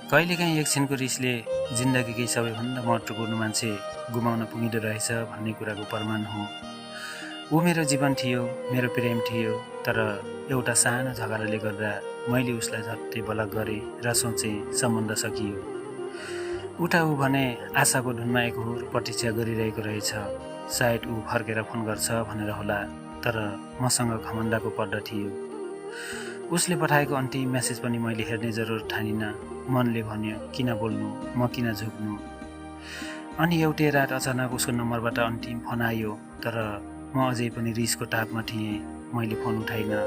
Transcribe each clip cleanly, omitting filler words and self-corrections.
कहिलेकाहीँ एकछिनको रिसले जिन्दगीकै सबैभन्दा महत्त्वपूर्ण मान्छे गुमाउन पुगिँदो रहेछ भन्ने कुराको प्रमाण हो। ऊ मेरो जीवन थियो, मेरो प्रेम थियो, तर एउटा सानो झगडाले गर्दा मैले उसलाई झट्टै बलक गरेँ र सोचेँ सम्बन्ध सकियो। उता ऊ भने आशाको धुनमा एकहोर प्रतीक्षा गरिरहेको रहेछ। सायद ऊ फर्केर फोन गर्छ भनेर होला, तर मसँग घमण्डको पर्दा थियो। उसले पठाएको अन्तिम मेसेज पनि मैले हेर्ने जरुरत ठानिनँ। मनले भन्यो, किन बोल्नु, म किन झुक्नु। अनि एउटै रात अचानक उसको नम्बरबाट अन्तिम फोन आयो, तर म अझै पनि रिसको तापमा थिएँ। मैले फोन उठाइनँ।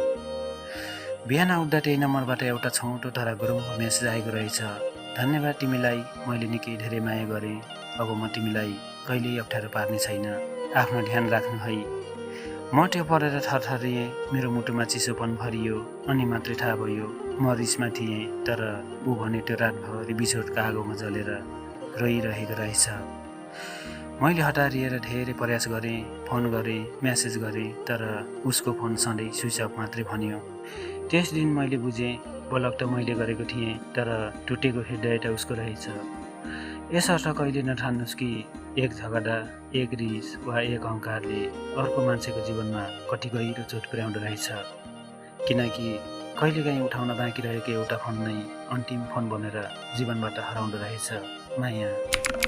बिहान उठ्दा त्यही नम्बरबाट एउटा छोटो तर गुरुङको मेसेज आएको रहेछ। धन्यवाद तिमीलाई, मैले निकै धेरै माया गरेँ। अब म तिमीलाई कहिल्यै अप्ठ्यारो पार्ने छैन। आफ्नो ध्यान राख्नु है। म त्यो पढेर थरथरिएँ। मेरो मुटुमा चिसोपन भरियो। अनि मात्रै थाहा भयो म रिसमा थिएँ, तर ऊ भने त्यो रातभरि बिछोडका आगोमा जलेर रोइरहेको रहेछ। मैले हतारिएर धेरै प्रयास गरेँ, फोन गरेँ, मेसेज गरेँ, तर उसको फोन सधैँ स्विच अफ मात्रै भन्यो। त्यस दिन मैले बुझेँ, बलक त मैले गरेको थिएँ, तर टुटेको हृदय त उसको रहेछ। यसर्थ कहिले नठान्नुहोस् कि एक झगडा, एक रिस वा एक अहङ्कारले अर्को मान्छेको जीवनमा कति गहिरो चोट पुर्याउँदो रहेछ। किनकि कहिलेकाहीँ उठाउन बाँकी रहेको एउटा फोन नै अन्तिम फोन बनेर जीवनबाट हराउँदो रहेछ। माया।